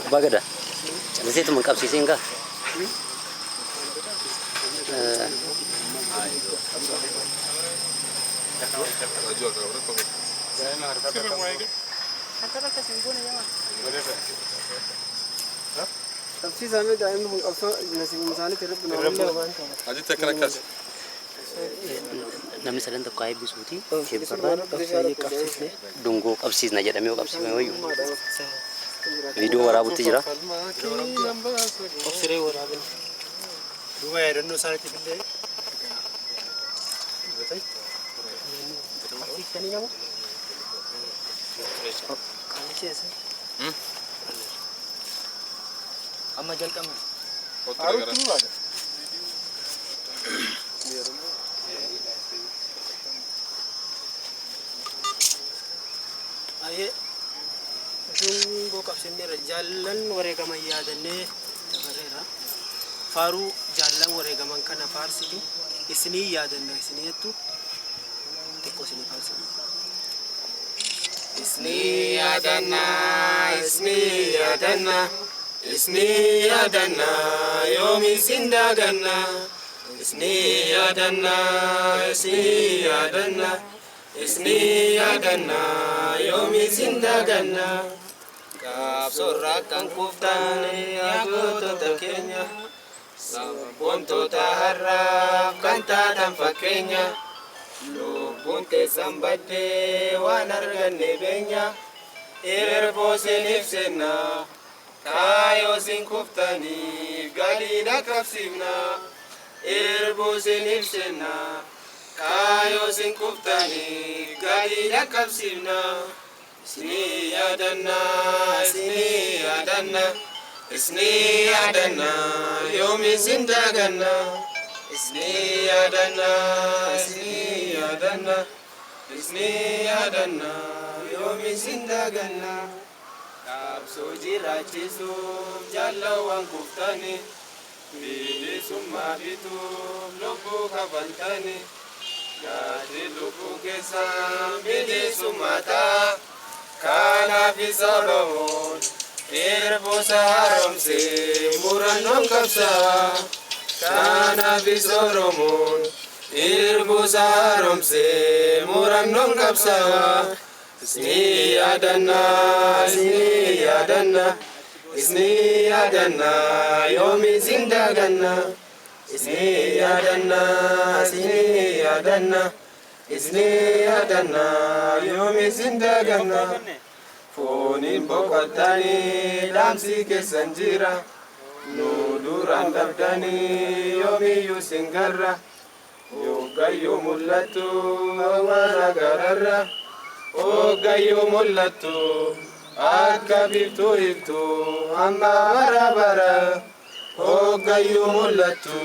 Abbaa Gadaa. Calliseetuma hin qabsiisiin gaa. Qabsiisaa mee daa'imni kun qabsoo nasiibuma isaaniitti irratti namallee waan ta'eef. Ajitti akkana akkas. Namni sadan tokko haa eebbisuuti. Eebbarraan dungoo qabsiisna jedhamee yoo qabsiifame wayyu. Viidiyoo waraabutti jira. Obsiree waraabina. Duuba yaadannoo isaaniitiif illee Qabsiiftanii nama? Qaalichi eessa? Amma jalqabna. Kottu gara. Baay'ee dungoo qabsiifneerra jaallan wareegaman yaadannee dabarreera. Faaruu jaallan wareegaman kana faarsitu isinii yaadanna isinii jettu xiqqoo isinii faarsina. Isni yaadanna, isni yaadanna, isni yaadanna, yoomi isin daaganna. Isni yaadanna, isni yaadanna, isni yaadanna, yoomi isin daaganna. Qabsoorraa kan kuftan yaa gootota keenya, sabboontoota har'aaf kan taatan fakkeenya. Lubbuun teessan baddee waan arganne beenya, erboo isiniif seenna, kaayoo isin kuftanii galiidha qabsiifna. Erboo isiniif seenna, kaayoo isin kuftanii galiidha qabsiifna. Isinii yaadanna, isinii yaadanna, isinii yaadanna, yoomi isin daaganna. Isinii yaadanna, isinii yaadanna, isinii yaadanna, yoomi isin daaganna. Qabsoo jiraachisuuf jaalawwan kuftanii, bilisummaa bituuf lubbuu kafaltanii. Gatii lubbuu keessan bilisummaa ta'a. Kanaaf isa Oromoon irbuusa haaromsee murannoon qabsaa. Kanaaf isa Oromoon irbuusa haaromsee murannoon qabsaa. Isinii yaadanna, isinii yaadanna, isinii yaadanna, yoomi isin daaganna. Isinii yaadanna, isinii yaadanna, isinii yaadanna, yoomi isin daaganna. Fooniin boqottanii dhaamsi keessan jira. Nu duraan dhabdanii yoomiyyuu sin garra. Hoggayyuu mul'attu awwaara gararra. Hoggayyuu mul'attu akka biiftuu iftu hamma bara bara. Hoggayyuu mul'attu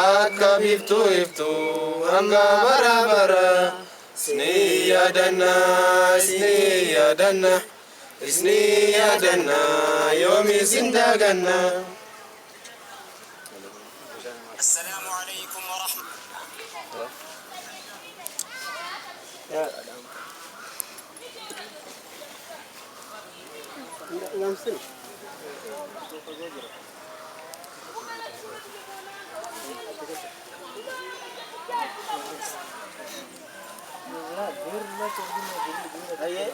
akka biiftuu iftu hamma bara bara. Isinii yaadanna, isinii yaadanna, isinii yaadanna, yoomi isin daaganna. السلام عليكم ورحمة Ayyee.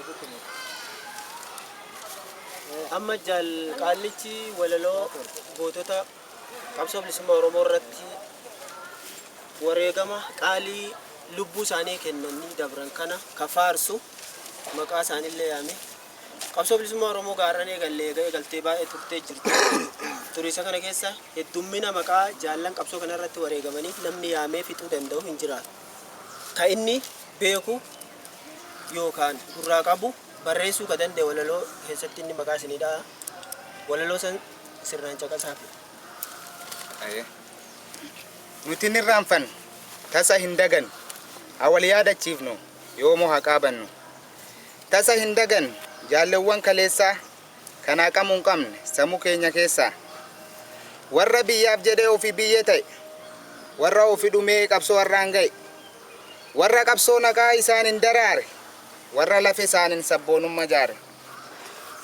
Amma jaal qaallichi walaloo gootota qabsoo bilisummaa Oromoo irratti wareegama qaalii lubbuu isaanii kennanii dabran kana ka faarsu maqaa isaaniillee yaame. Qabsoo bilisummaa Oromoo gaarran eegalle eegaltee baay'ee turtee jirti. Turiisa kana keessa heddummina maqaa jaallan qabsoo kana irratti wareegamanii namni yaamee fixuu danda'u hin jiraatu. Ka inni beeku yookaan gurraa qabu barreessuu ka danda'e walaloo keessatti inni maqaa isinii dha'a. Walaloo san sirnaan caqasaafi. Nuti hin irraanfannu, tasa hin dagannu, haa wal yaadachiifnu, yoomoo haa qaabannu. Tasa hin dagannu, jaallewwan kaleessaa, kan haqamuu hin qabne, sammuu keenya keessaa. Warra biyyaaf jedhee ofii biyyee ta'e, warra ofi dhumee qabsoo har'aan ga'e. Warra qabsoo naqaa isaanin daraare, warra lafe isaanin sabboonummaa jaare.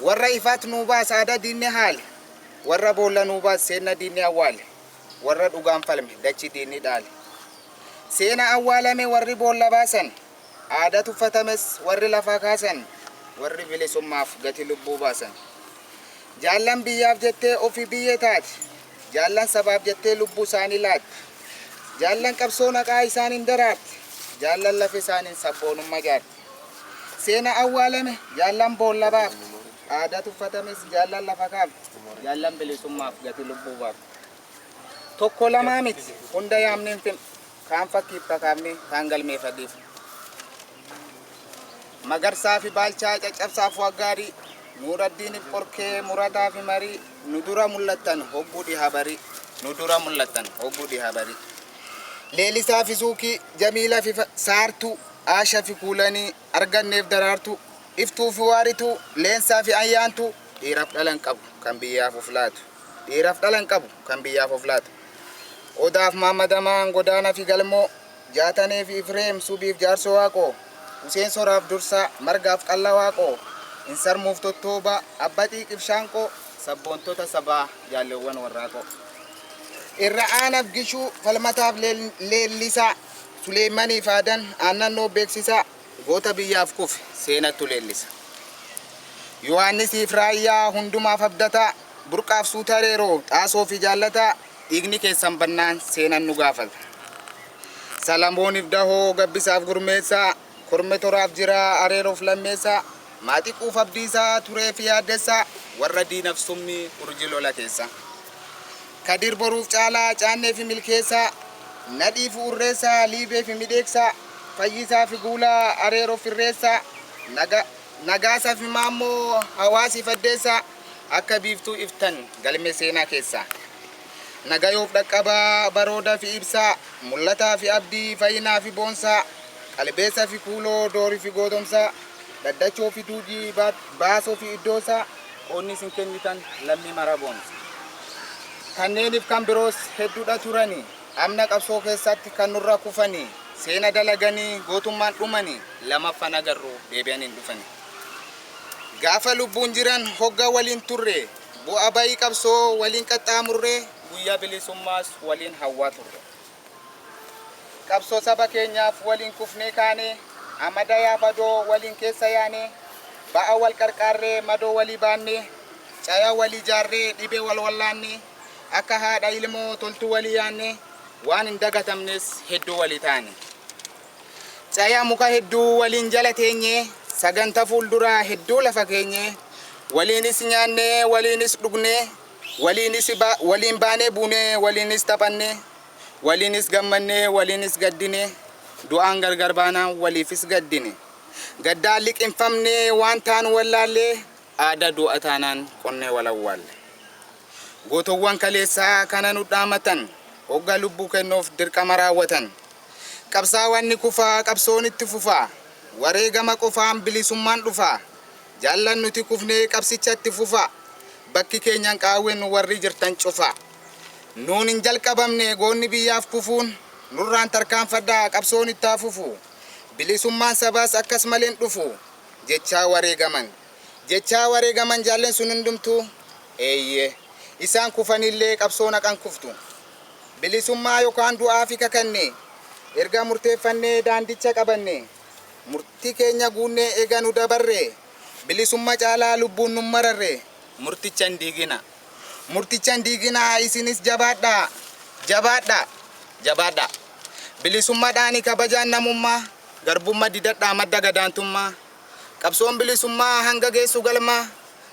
Warra ifaat nuu baas aadaa diinni haale, warra boolla nuu baas seenna diinni awwaale, warra dhugaan falme dachi diinni dhaale. Seena awwaalame warri boolla baasan, aadaa tuffatames warri lafaa kaasan, warri bilisummaaf gati lubbuu baasan. Jaallan biyyaaf jettee ofii biyyee taate, jaallan sabaaf jettee lubbuu isaanii laatte. Jaallan qabsoo naqaa isaanin daraarte, jaallan lafa isaanin sabboonummaa jaarte. Seena awwaalame jaallan boolla baafte, aadaa tuffatames jaallan lafa kaafte, jaallan bilisummaaf gati lubbuu baafte. Tokko lamaa miti hunda yaamneen fin kaan fakkiif kakaafne kaan galmeeffadhiif. Magarsaa fi Baalchaa caccabsaaf waggaarii, Nuuraddiiniif Qorkee murataa fi marii, nu dura mul'attan hogguu dhiha barii, nu dura mul'attan hogguu dhiha barii. Leelisaa fi Suukii, Jamiila fi Saartuu, Aasha fi Kuulanii, Arganneef Daraartuu, Iftuu fi Waarituu, Leensaa fi Ayyaantuu, dhiiraaf dhalan qabu kan biyyaaf of laatu. Dhiiraaf dhalan qabu kan biyyaaf of laatu. Odaaf Maammadamaan Godaana fi Galmoo, Jaatanee fi Ifreem Subiif Jaarsoo Waaqoo, Huseen Soraaf Dursaa, Margaaf Qalla Waaqoo, Insarmuuf Tottoobaa, Abba Xiiqiif Shaanqoo, sabboontota sabaa jaalleewwan warraaqoo. Irra aanaaf Gishuu, Falmataaf Leellisaa, Suleemaniif Aadan, Aannannoo beeksisaa, goota biyyaaf kufe seenattu leellisa. Yohaannisiif Raayyaa hundumaaf abdataa, Burqaaf Suutareeroo, Xaasoo fi Jaallataa, dhiigni keessan bannaan seenan nu gaafata. Salamooniif Dahoo, Gabbisaaf Gurmeessaa, Korme Toraaf Jiraa, Areeroof Lammeessaa, Maaxiquuf Abdiisaa, Turee fi Yaaddessaa, warra diinaf summii urjii lola keessa. Kadir Boruuf Caalaa, Caannee fi Milkeessaa, Nadhii fi Urreessaa, Liibee fi Midheeksaa, Fayyisaa fi Guulaa, Areeroof Irreessaa, Nagaasaa fi Maammoo, Hawaasiif Addeessaa, akka biiftuu iftan galme seenaa keessaa. Nagayoof Dhaqqabaa, Barooda fi Ibsaa, Mul'ataa fi Abdii, Fayyinaa fi Boonsaa, Qalbeessa fi Kuuloo, Doorii fi Gootomsaa, Daddachoo fi Duujii, Baasoo fi Iddoosaa, qoonni isin kennitan lammii mara boonsa. Kanneeniif kan biroos hedduudha turanii, amna qabsoo keessatti kan nurra kufanii, seena dalaganii gootummaan dhumanii, lamaffan agarru deebi'an hin dhufani. Gaafa lubbuun jiran hogga waliin turre, bu'a bayii qabsoo waliin qaxxaamurre, guyyaa bilisummaas waliin hawwaa turre. Qabsoo saba keenyaaf waliin kufnee kaane, amada yaafadoo waliin keessa yaane, ba'a wal qarqaarree madoo walii baanne, caya walii jaarree dhibee wal wallaanne, akka haadha ilmoo toltuu walii yaanne, waan hin dagatamnes hedduu walii taane. Caya muka hedduu waliin jala teenye, saganta fuulduraa hedduu lafa keenye, waliinis nyaanne, waliinis dhugne, waliin baanee buune, waliinis taphanne, waliinis gammanne, waliinis gaddine, du'aan gargar baanaan waliifis gaddine. Gaddaan liqinfamne waan taan wallaallee, aadaa du'a taanaan qonnee walawwaalle. Gootowwan kaleessaa kana nu dhaamatan, hogga lubbuu kennuuf dirqama raawwatan. Qabsaawwan ni kufaa, qabsoon itti fufaa, wareegama qofaan bilisummaan dhufaa. Jaallan nuti kufnee qabsicha itti fufaa, bakki keenyan qaawwen warri jirtan cufaa. Nuun hin jalqabamne goonni biyyaaf kufuun, nurraan tarkaanfadhaa qabsoon itti haa fufu. Bilisummaan sabaas akkas maleen dhufu, jechaa wareegaman. Jechaa wareegaman jaallen sun hundumtuu, eeyyee, isaan kufanillee qabsoo naqan kuftu. Bilisummaa yookaan du'aa fi kakanne, erga murteeffannee daandicha qabanne, murtii keenya guunnee eega nu dabarre, bilisummaa caalaa lubbuun nu mararre, murticha hin diigina. Murticha hin diiginaa isinis jabaadhaa, jabaadhaa, jabaadhaa. Bilisummaadhaani kabajaan namummaa, garbummaa didadhaa madda gadaantummaa. Qabsoon bilisummaa hanga geessu galmaa,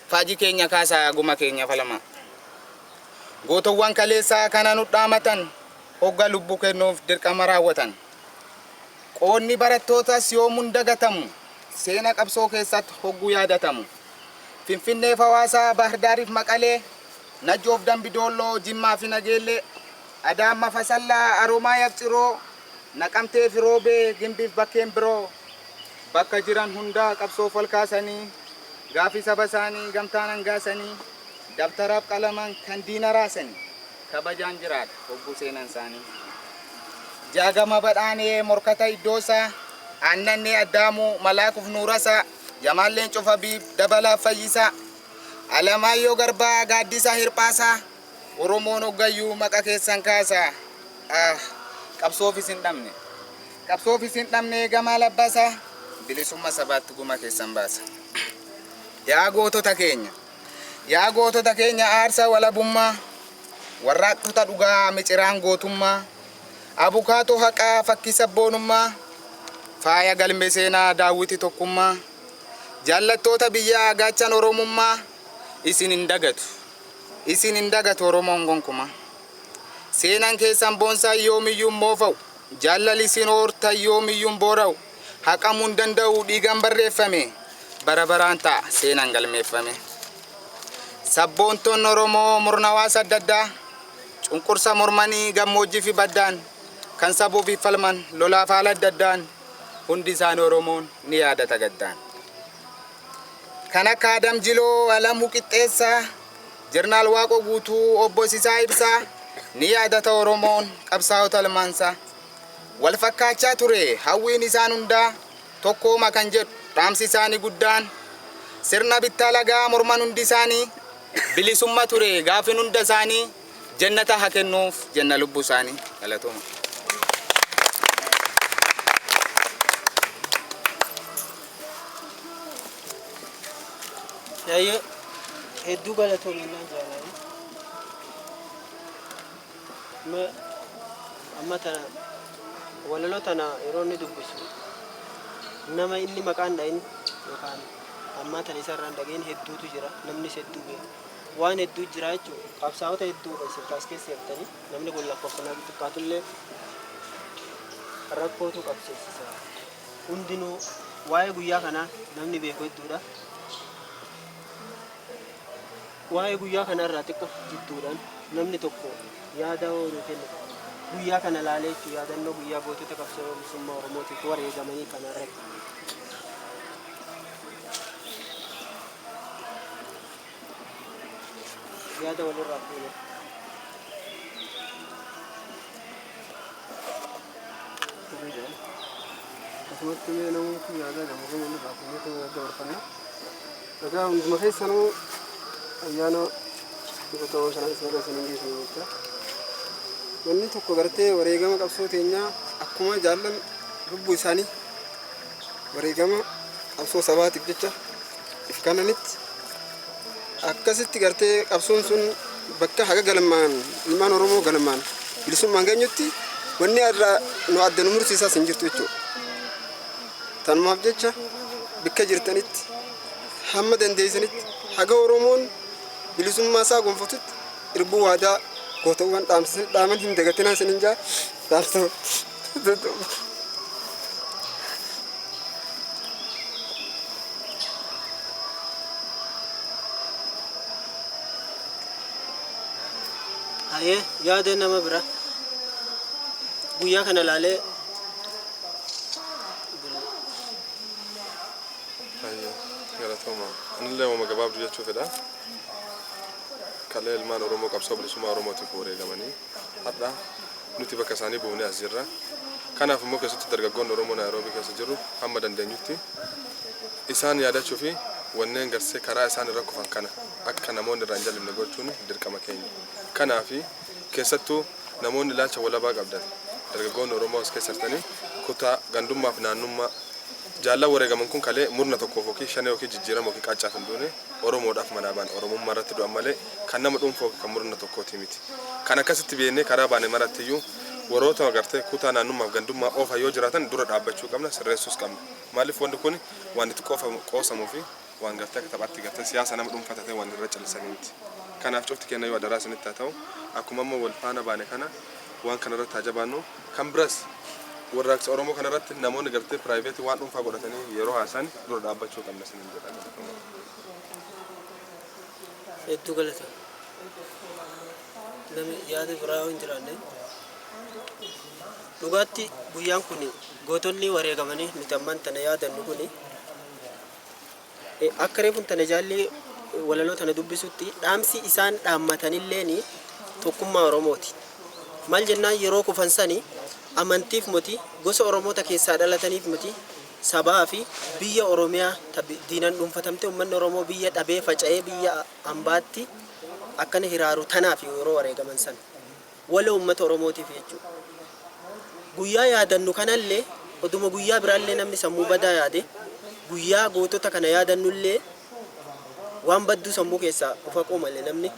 faajii keenya kaasaa guma keenya falama. Gootowwan kaleessaa kana nu dhaamatan, hogga lubbuu kennuuf dirqama raawwatan. Qoonni barattootas yoomuun dagatamu, seena qabsoo keessatti hogguu yaadatamu. Finfinneef Hawaasaa, Baahirdaariif Maqalee, Najjoof Dambidoolloo, Jimmaa fi Nageellee, Adaamma Fasallaa, Aroomaa Ciroo, Naqamtee fi Roobee, Gimbiif bakkeen biroo. Bakka jiran hundaa qabsoof wal kaasanii, gaafii saba isaanii gamtaan hangaasanii, dabtaraaf qalamaan kan diina raasanii, kabajaan jiraata hogguu seenan isaanii. Jaagama Badhaanee, Morkata Iddoosaa, Aannannee Addaamuu, Malaakuuf Nuurasaa, Jamaalleen Cufa Biib, Dabalaa Fayyisaa, Alamaayyoo Garbaa, Gaaddisaa Hirphaasaa, Oromoon hoggayyuu maqa keessan kaasaa. Ah, qabsoofis hin dhabne. Qabsoofis hin dhabne gamaa labbasaa, bilisumma sabaatti guma keessan baasa. Yaa gootota keenya, yaa gootota keenya aarsaa walabummaa, warraaqtota dhugaa miciraan gootummaa, abukaatoo haqaa fakkii sabboonummaa, faaya galme seenaa daawwiti tokkummaa, jaallattoota biyyaa gaachan Oromummaa, isin hin dagatu. Isin hin dagatu Oromoon gonkumaa. Seenaan keessan boonsaa yoomiyyuu hin moofa'u. Jaallalli isin hoortan yoomiyyuu hin boora'u. Haqamuu hin danda'u dhiigaan barreeffame. Bara baraan ta'a seenaan galmeeffame. Sabboontonni Oromoo murna hawaasa adda addaa cunqursa mormanii gammoojjii fi baddaan kan sabuufiif falman lolaaf haala adda addaan hundi isaanii Oromoon ni yaadata gaddaan. Kan akka Adam Jiloo, Alamuu Qixxeessaa, Jeneraal Waaqoo Guutuu, Obbo Sisaa Ibsaa ni yaadata Oromoon qabsaa'ota ilmaansaa. Wal fakkaachaa ture hawwiin isaan hundaa tokkooma kan jedhu dhaamsi isaanii guddaan sirna bittaa lagaa morman hundi isaanii bilisumma ture gaafin hunda isaanii jannata ha kennuuf jenna lubbu isaanii. Galatooma. Hayyee hedduu galatoomi jennaan jaalladha. Amma amma tana walaloo tana yeroo inni dubbisu nama inni maqaan dhahin yookaan ammaa tana isa irraan dhagahin hedduutu jira namnis hedduu beeka. Waan hedduu jira jechuudha. Qabsaa'ota hedduudha isin kaas keessa jirtanii namni kun lakkoofsa nama xiqqaatullee rakkootu qabsiisisa. Hundinuu waa'ee guyyaa kanaa namni beeku hedduudha. Waa'ee guyyaa kanarraa xiqqoo jidduudhaan namni tokko yaada nuu kennu guyyaa kana laalee jechuun yaadannoo guyyaa gootota qabsoo bilisummaa Oromootiif wareegamanii kanarratti. Yaada walirraa fuune. Akkasumatti mee namoota yaada namoota walirraa fuunee kan dabarfanna. Egaa hunduma keessanuu ayyaana goota sanaa isin irra geessan jecha. Wanni tokko gartee wareegama qabsoo teenyaa akkuma jaallan lubbuu isaanii wareegama qabsoo sabaatiif jecha if kennanitti akkasitti gartee qabsoon sun bakka haga galmaan ilmaan Oromoo galmaan bilisummaan geenyutti wanni irraa nu adda nu mursiisaas hin jirtu jechuudha. Tanumaaf jecha bakka jirtanitti hamma dandeessanitti haga Oromoon bilisummaa isaa gonfatutti irbuu waadaa gootawwan dhaaman hin dagatinaa isinin jaa dhaamsa. Hayyee yaada nama bira guyyaa kana laalee Hayyee galatooma. Anillee uumama gabaabduu jechuu fedha. Kalee ilmaan Oromoo qabsoo bilisummaa Oromootiif wareegamanii har'a nuti bakka isaanii buunee as jirra. Kanaaf immoo keessatti dargaggoonni Oromoo Naayiroobii keessa jiru hamma dandeenyutti isaan yaadachuu fi wanneen garsee karaa isaan irra kufan kana akka namoonni irraa hin jal'ifne gochuun dirqama keenya. Kanaaf keessattuu namoonni ilaalcha walabaa qabdan dargaggoonni Oromoo as keessa jirtanii kutaa gandummaa fi naannummaa jaallan wareegaman kun kalee murna tokkoof yookiin shanee yookiin jijjiirama yookiin qaaccaaf hin duune Oromoodhaaf manaa ba'an Oromummaa irratti du'an malee kan nama dhuunfaa yookiin kan murna tokkooti miti. Kan akkasitti beeknee karaa baane maratti iyyuu warroota agartee kutaa naannummaaf gandummaa oofa yoo jiraatan dura dhaabbachuu qabna, sirreessuus qabna. Maaliif wanti kun waan itti qoosamuu fi waan gartee akka taphaatti gartee siyaasa nama dhuunfaa ta'e waan irra callisanii miti. Kanaaf cufti keenya yoo adaraa isinitti haa ta'u akkuma amma wal faana baane kana waan kana irratti haa jabaannu. Kan biras warraaqsa Oromoo kana irratti namoonni gartee private waan dhuunfaa godhatanii yeroo haasan dura dhaabbachuu qabna isiniin jedha. Hedduu galata. Namni yaada biraa yoo hin jiraanne dhugaatti guyyaan kun gootonni wareegamanii nuti ammaan tana yaadannu kuni akka reefuun tana jaalli walaloo tana dubbisutti dhaamsi isaan dhaammatanilleen tokkummaa Oromooti. Maal jennaan yeroo kufan sani Amantiif miti, gosa Oromoota keessaa dhalataniif miti, sabaa fi biyya Oromiyaa diinan dhuunfatamte uummanni Oromoo biyya dhabee faca'ee biyya hambaatti akkana hiraaru tanaaf yeroo wareegaman sana. Wala uummata Oromootiif jechuudha. Guyyaa yaadannu kanallee oduma guyyaa biraallee namni sammuu badaa yaade guyyaa gootota kana yaadannullee waan badduu sammuu keessaa ufaquu malee namni.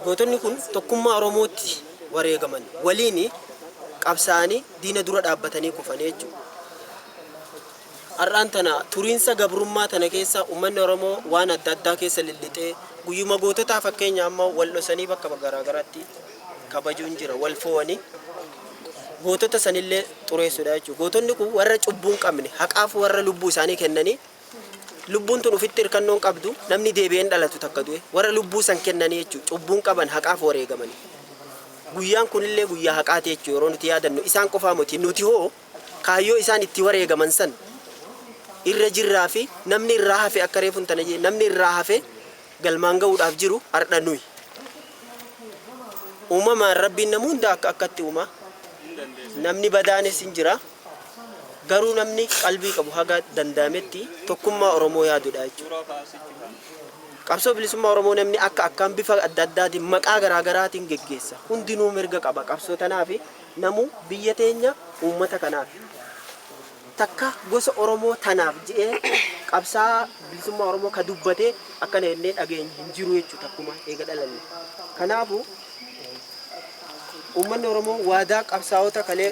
Gootonni kun tokkummaa Oromootti wareegaman waliin qabsaa'anii diina dura dhaabbatanii kufanii jechuudha. Har'aan tana turiinsa gabrummaa tana keessa uummanni Oromoo waan adda addaa keessa lillixee guyyuma goototaa fakkeenya amma wal dhosanii bakka garaagaraatti kabajuun jira wal fo'anii gootota sanillee xureessuudha jechuudha. Gootonni kun warra cubbuu hin qabne haqaaf warra lubbuu isaanii kennanii lubbuun tun ofitti hirkannoo hin qabdu namni deebi'een dhalatu takka du'e warra lubbuu san kennanii jechuudha. Cubbuun qaban haqaaf wareegamanii. Guyyaan kunillee guyyaa haqaati jechuudha yeroo nuti yaadannu isaan qofaa miti nuti hoo kaayyoo isaan itti wareegaman san irra jirraa fi namni irraa hafe akka reefuun tana jee namni irraa hafe galmaan ga'uudhaaf jiru har'a nuyi. Uumamaan Rabbiin nama hunda akka akkatti uuma. Namni badaanis hin jira. Garuu namni qalbii qabu haga danda'ametti tokkummaa Oromoo yaadudha jechuudha. Qabsoo bilisummaa Oromoo namni akka akkaan bifa adda addaatiin maqaa garaagaraatiin geggeessa. Hundinuu mirga qaba. Qabsoo tanaaf namu biyya teenya uummata kanaaf. Takka gosa Oromoo tanaaf je'ee qabsaa bilisummaa Oromoo ka dubbatee akkana jennee dhageenye hin jiru jechuudha takkuma eega dhalanne. Kanaafuu uummanni Oromoo waadaa qabsaa'ota kalee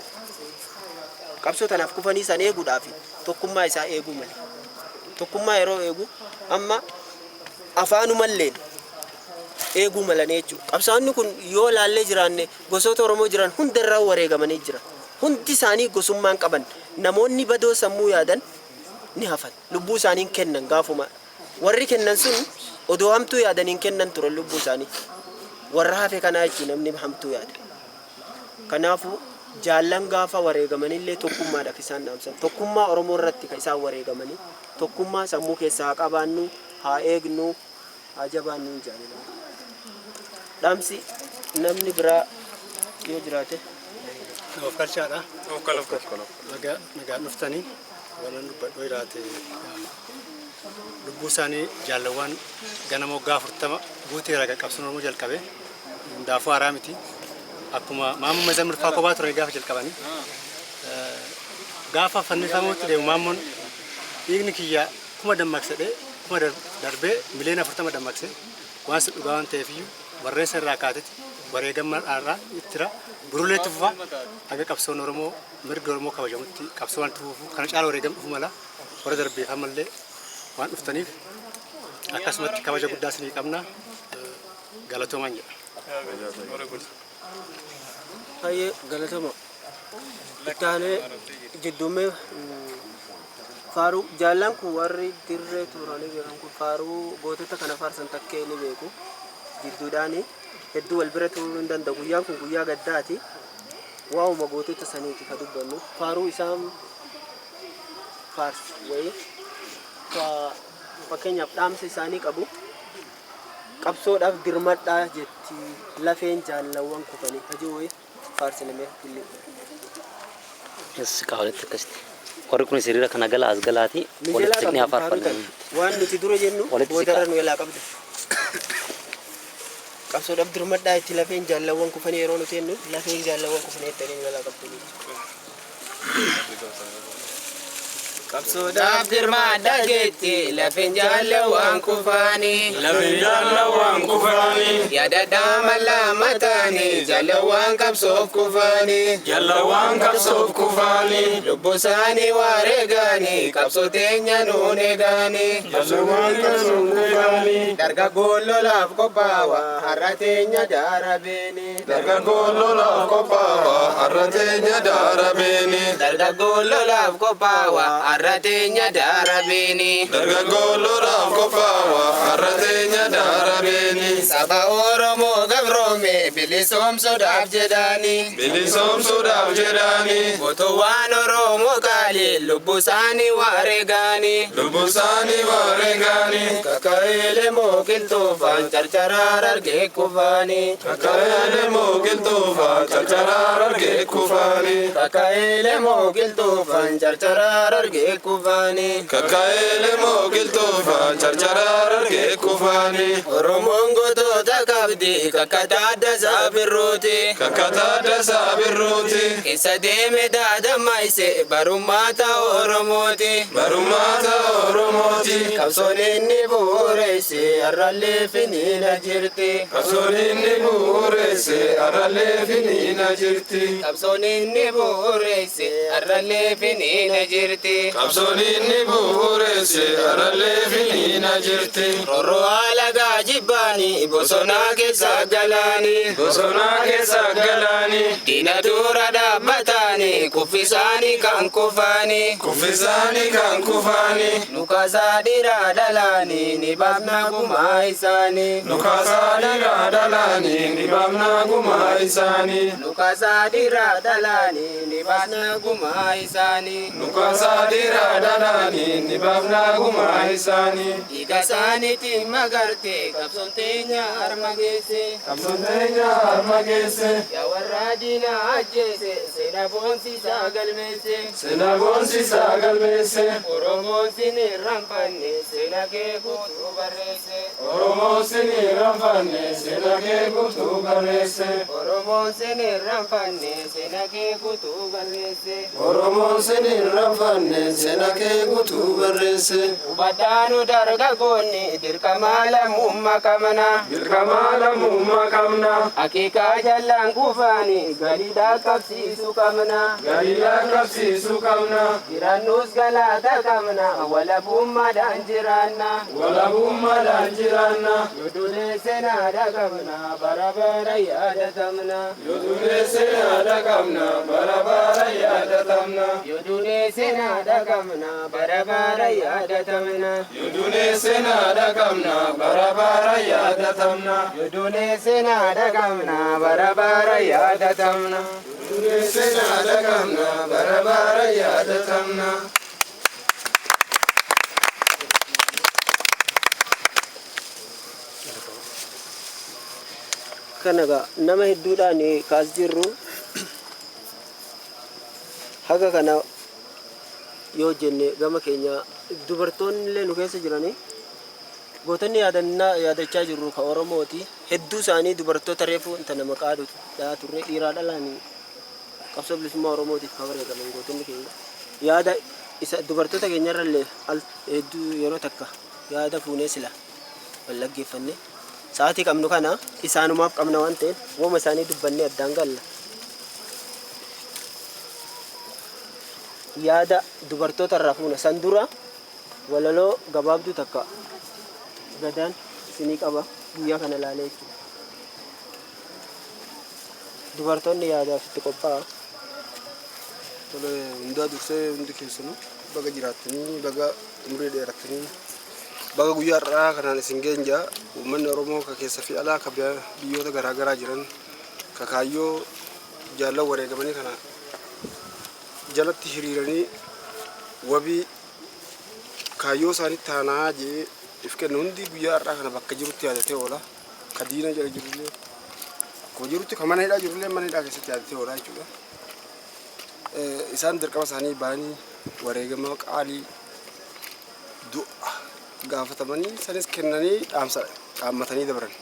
qabsoo tanaaf kufanii san eeguudhaaf tokkummaa isaa eeguu malee. Tokkummaa yeroo eegu amma afaanumalleen eeguu malanii jechuudha. Qabsaa'onni kun yoo laallee jiraanne gosoota Oromoo jiran hundarraa wareegamanii jira. Hundi isaanii gosummaan qaban. Namoonni badoo sammuu yaadan ni hafan. Lubbuu isaanii kennan gaafuma. Warri kennan sun odoo hamtuu yaadaniin kennan turan lubbuu isaanii. Warra hafe kanaa jechuun namni hamtuu yaada. Kanaafuu jaallan gaafa wareegamanillee tokkummaadhaaf isaan dhaamsan. Tokkummaa Oromoo irratti kan isaan wareegamanii tokkummaa sammuu keessaa haa qabaannu, haa eegnu, haa jabaannu hin jaalladha. Dhaamsi namni biraa yoo jiraate. Of galchaadha. Nagaan dhuftanii waan dubbadhoo jiraate lubbuu isaanii jaalawwan ganama waggaa 40 guuteera qabsoon Oromoo jalqabe hundaafuu haaraa miti. Akkuma maammoo Mazamir fa'aa kophaa ture gaafa jalqabanii gaafa fannifamuutti deemu maammoon dhiigni kiyya kuma dammaqsedhee kuma darbee miliyoona 40 dammaqse waan sun dhugaa waan ta'eef iyyuu warreen san irraa kaatetti wareegama irraa ittira buruleetti fufa haga qabsoon Oromoo mirga Oromoo kabajamutti qabsoo waan fufu kana caala wareegam dhufu mala warra darbeef ammallee waan dhuftaniif akkasumatti kabaja guddaa isinii qabna galatoomaan jedha. Baay'ee galatama. Ittaanee jidduumee faaruu jaallan kun warri dirree tuuranii jiran kun faaruu gootota kana faarsan takkee ni beeku. Jidduudhaani hedduu wal bira turuu hin danda'u. Guyyaan kun guyyaa gaddaati. Waa'uma gootota saniiti ka dubbannu. Faaruu isaan faarsu wayii fakkeenyaaf dhaamsa isaanii qabu. Qabsoodhaaf dirmadhaa jetti lafeen jaallawwan kufanii hajuu wayii faarsinamee filli. Siqaa walitti akkasitti. Warri kun hiriira kana gala as galaati walitti siqnee haa faarfannu. Waan nuti dura jennu Walitti boodarra siqaa. nu jalaa qabda. Qabsoodhaaf dirmadhaa itti lafeen jaallawwan kufanii yeroo nuti jennu lafeen jaallawwan kufanii itti nu jalaa qabdu. Qabsoodhaaf dirmaadha jetti lafeen jaalawwan kufaanii. Lafeen jaalawwan kufaanii. Yaadadhaa mallaa mataanii jaalawwan qabsoof kufaanii. Jaalawwan qabsoof kufaanii. Lubbuu isaanii wareeganii qabsoo teenya nuun eeganii. Jaalawwan qabsoof kufaanii. Dargaggoon lolaaf qophaawa har'a teenya daarabeeni. Dargaggoon lolaaf qophaawa har'a teenya daarabeeni. Dargaggoon lolaaf qophaawa. har'a teenya daarabeeni. Dargaggoo lolaaf qophaawa har'a teenya daarabeeni. Saba Oromoo gabroome bilisoomsuudhaaf jedhaani. Bilisoomsuudhaaf jedhaani. Gootowwan Oromoo qaalii lubbuu isaanii wareegaani. Lubbuu isaanii wareegaani. Kaka'eele mooqiltuufaan carcaraa argee kufaani. Kaka'eele mooqiltuufaan carcaraa argee kufaani. Kaka'eele mooqiltuufaan carcaraa argee kufaani. Kaka'eele mooqiltuufaan carcaraa argee kufaani. Oromoon gootota qabdi kakkataa dasaa birruuti. Kakkataa dasaa birruuti. Keessa deeme daadammayse barummaata Oromooti. Barummaata Oromooti. Qabsoon inni bu'uureesse har'allee finiina jirti. Qabsoon inni bu'uureesse har'allee finiina jirti. Qabsoon inni bu'uureesse har'allee finiina jirti. Qabsoon inni bu'uureesse har'allee finiina jirti. Roorroo alagaa jibbaani bosonaa keessa galaani. Bosonaa keessa galaani. Diina dura dhaabbataani kuffisaani kan kufaani. Kuffisaani kan kufaani. Nukaasaa dhiiraa dhalaani ni baafna gumaa isaanii. Nukaasaa dhiiraa dhalaani ni baafna gumaa isaanii. Nukaasaa dhiiraa dhalaani ni baafna gumaa isaanii. Nukaasaa dhiiraa dhalaani ni baafna gumaa isaanii. Dhiiga isaaniitiin magarte qabsoon teenya harma geesse. Qabsoon teenya harma geesse. Yaa warra diinaa ajjeese seena boonsisaa galmeesse. Seena boonsisaa galmeesse. Oromoon sin irraanfanne seena kee guutuu barreesse. Oromoon sin irraanfanne seena kee guutuu barreesse. Oromoon sin irraanfanne seena kee guutuu barreesse. Oromoon sin irraanfanne seena kee guutuu barreesse. Hubadhaanu dargaggoonni dirqama lammummaa qabna. Dirqama lammummaa qabna. Akeekaa jallaan kufaani galiidhaa qabsiisuu qabna. Galiidhaa qabsiisuu qabna. Jiraannus galaata qabna walabummaadhaan jiraanna. Walabummaadhaan jiraanna. Yoo duunee seenaadha qabna bara bara yaadatamna. Yoo duunee seenaadha qabna bara bara yaadatamna. Yoo duunee seenaadha qabna bara bara yaadatamna. Yoo duunee seenaadha qabna bara bara yaadatamna. Yoo duunee seenaadha qabna bara bara yaadatamna. Yoo duunee seenaadha qabna bara bara yaadatamna. Kana egaa nama hedduudhaan kaas jirru haga kana yoo jenne gama keenya dubartoonni illee nu keessa jiranii gootonni yaadannaa yaadachaa jirru ka Oromooti. Hedduu isaanii dubartoota reefu intala maqaa dhaa turre dhiiraa dhalaan qabsoo bilisummaa Oromootiif kan wareegaman gootonni keenya. Yaada isa dubartoota keenyarra illee al hedduu yeroo takka yaada fuunee sila wal dhaggeeffanne. Sa'aatii qabnu kana isaanumaaf qabna waan ta'eef wooma isaanii dubbannee addaan galla. Yaada dubartoota irraa fuuna. San dura walaloo gabaabduu takka gadaan isinii qaba guyyaa kana ilaalee jechuudha. Dubartoonni yaadaaf itti qophaa'a. Tole, hundaa dursee hundi keessanuu baga jiraattanii, baga umurii dheerattanii, baga guyyaa har'aa kanaan isin geenja. Uummanni Oromoo ka keessa fi alaa, ka biyyoota garaagaraa jiran, ka kaayyoo jaallan wareegamanii kana jalatti hiriiranii wabii kaayyoo isaanii taanaa jee if kennu hundi guyyaa har'aa kana bakka jirutti yaadatee oola. Ka diina jala jirullee akkuma jirutti, ka mana hidhaa jirullee mana hidhaa keessatti yaadatee oola jechuudha. Isaan dirqama isaanii ba'anii wareegama qaalii du'a gaafatamanii sanis kennanii dhaamsa dhaammatanii dabran.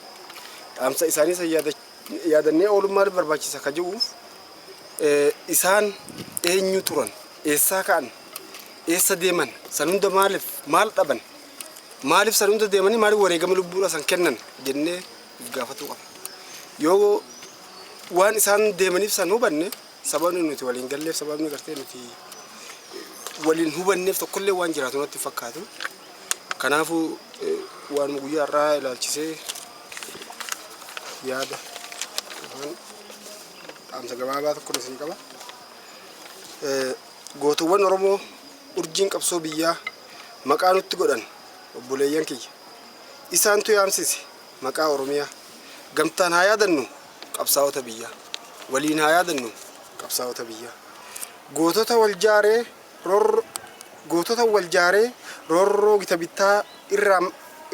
Dhaamsa isaanii san yaadannee ooluun maaliif barbaachisa ka jedhuuf, isaan eenyu turan, eessaa ka'an, eessa deeman, san hunda maaliif maal dhaban, maaliif san hunda deemanii, maaliif wareegama lubbuudha san kennan jennee if gaafatuu qabna. Yoo waan isaan deemaniif san hubanne, sababni nuti waliin galleef, sababni gartee nuti waliin hubanneef tokkollee waan jiraatu natti fakkaatu. Kanaafuu waan guyyaa har'aa ilaalchisee yaada yookaan dhaamsa gabaabaa tokko isin qaba. Gootuuwwan Oromoo Urjiin qabsoo biyyaa maqaa nutti godhan obboleeyyan kiyya. Isaantu yaamsise maqaa Oromiyaa. Gamtaan haa yaadannu qabsaa'ota biyyaa. Waliin haa yaadannu qabsaa'ota biyyaa. Gootota wal jaaree roorroo gootota wal jaaree roorroo gita bittaa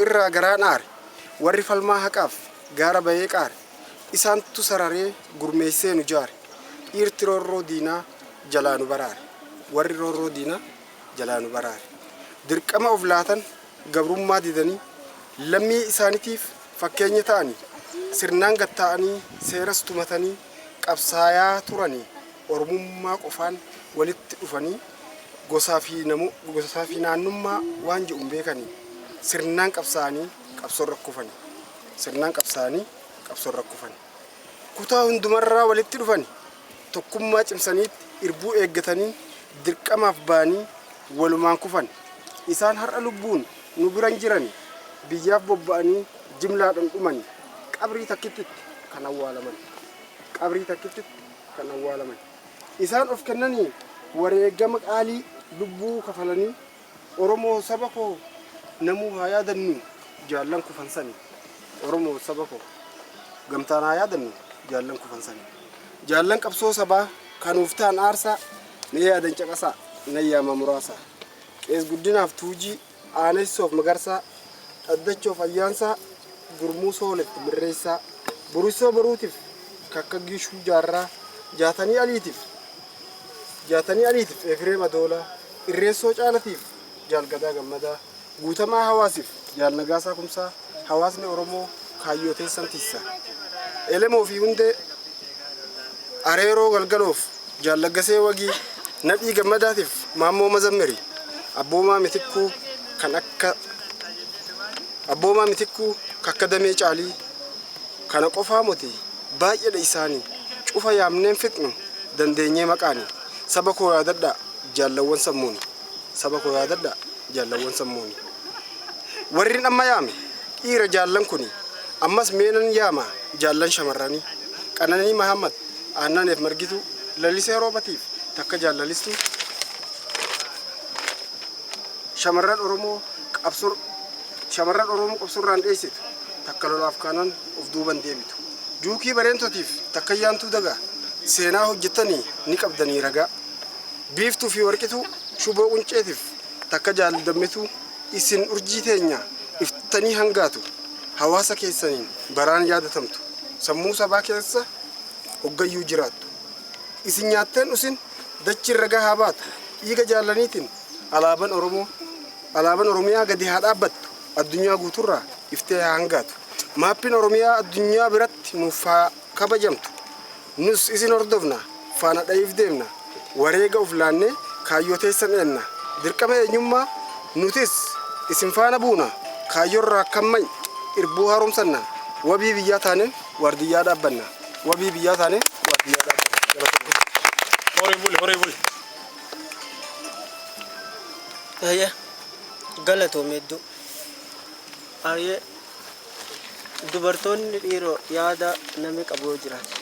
irraa garaan aare. Warri falmaa haqaaf gaara bahee qaare. Isaantu sararee gurmeessee nu jaare. Dhiirti roorroo diinaa jalaa nu baraare. Warri roorroo diinaa jalaa nu baraare. Dirqama of laatan gabrummaa didanii lammii isaaniitiif fakkeenya ta'anii sirnaan gatta'anii seeras tumatanii qabsaayaa turanii Oromummaa qofaan walitti dhufanii gosaa fi naannummaa waan jedhu hin beekanii sirnaan qabsaa'anii qabsoorra kufanii sirnaan qabsaa'anii qabsoorra kufanii kutaa hundumarraa walitti dhufanii tokkummaa cimsaniitti irbuu eeggatanii dirqamaaf ba'anii walumaan kufan. Isaan har'a lubbuun nu biran jirani biyyaaf bobba'anii jimlaadhaan dhumani qabrii takkittitti kan awwaalaman. Qabrii takkittitti kan awwaalaman. Isaan of kennanii wareegama qaalii lubbuu kafalanii Oromoo saba koo namuu haa yaadannu jaallan kufan sani. Oromoo saba koo gamtaan haa yaadannu jaallan kufan sani. Jaallan qabsoo sabaa kanuuf ta'an aarsaa mee yaadan caqasaa nan yaama muraasa. Qees Guddinaaf Tuujii, Aanessoof Magarsaa, Dhaddachoof Ayyaansaa, Gurmuu Sooletti Mirreessaa, Borisoo Boruutiif Kakka Gishuu Jaarraa, Jaatanii Aliitiif Jaatanii Aliitiif Efreem Adoolaa, Irreessoo Caalatiif Jaal Gadaa Gammadaa, Guutamaa Hawaasiif Jaal Nagaasaa Kumsaa, hawaasni Oromoo kaayyoo teessan tissa. Elemoo fi Hundee Areeroo Galgaloof Jaal Laggasee Wagii, Nadhii Gammadaatiif Maammoo Mazammiri, Abboomaa Mitikkuu kan akka Abboomaa Mitikkuu kakka Damee Caalii kana qofaa moti baay'eedha isaanii cufa yaamneen fixnu dandeenyee maqaani. Saba koo yaadadhaa jaallawwan sammuuni. Saba koo yaadadhaa jaallawwan sammuuni. Warrin amma yaame dhiira jaallan kuni ammas meenan yaama jaallan shamarranii. Qananii Mahammad, Aannaneef Margituu, Lalisee Roobatiif takka jaallalistuu. Shamarran Oromoo qabsoo shamarran Oromoo qabsoorraan dheessitu takka lolaaf kaanan of duuban deebitu. Juukii bareentotiif takka yaantuu dagaa seenaa hojjettanii ni qabdanii ragaa. Biiftuu fi warqituu shuboo qunceetiif takka jaaldammituu isin urjii teenya iftanii hangaatu hawaasa keessaniin baraan yaadatamtu sammuu sabaa keessa hoggayyuu jiraattu. Isin nyaatteen usin dachiin ragaa haa baatu dhiiga jaallaniitiin alaaban Oromoo alaaban Oromiyaa gadi haa dhaabbattu addunyaa guuturraa iftee haa hangaatu. Maappiin Oromiyaa addunyaa biratti nuuf haa kabajamtu. Nus isin hordofna faana dha'iif deemna wareega of laannee kaayyoo teessan eenna dirqama eenyummaa nutis isin faana buuna kaayyoorraa kan mañ irbuu haaromsanna wabii biyyaa taane waardiyyaa dhaabbanna wabii biyyaa taane waardiyyaa dhaabbanna. Horii buli, horii buli. Ayyee galatoome hedduu. Ayyee dubartoonni dhiiroo yaada namni qabu yoo jiraate.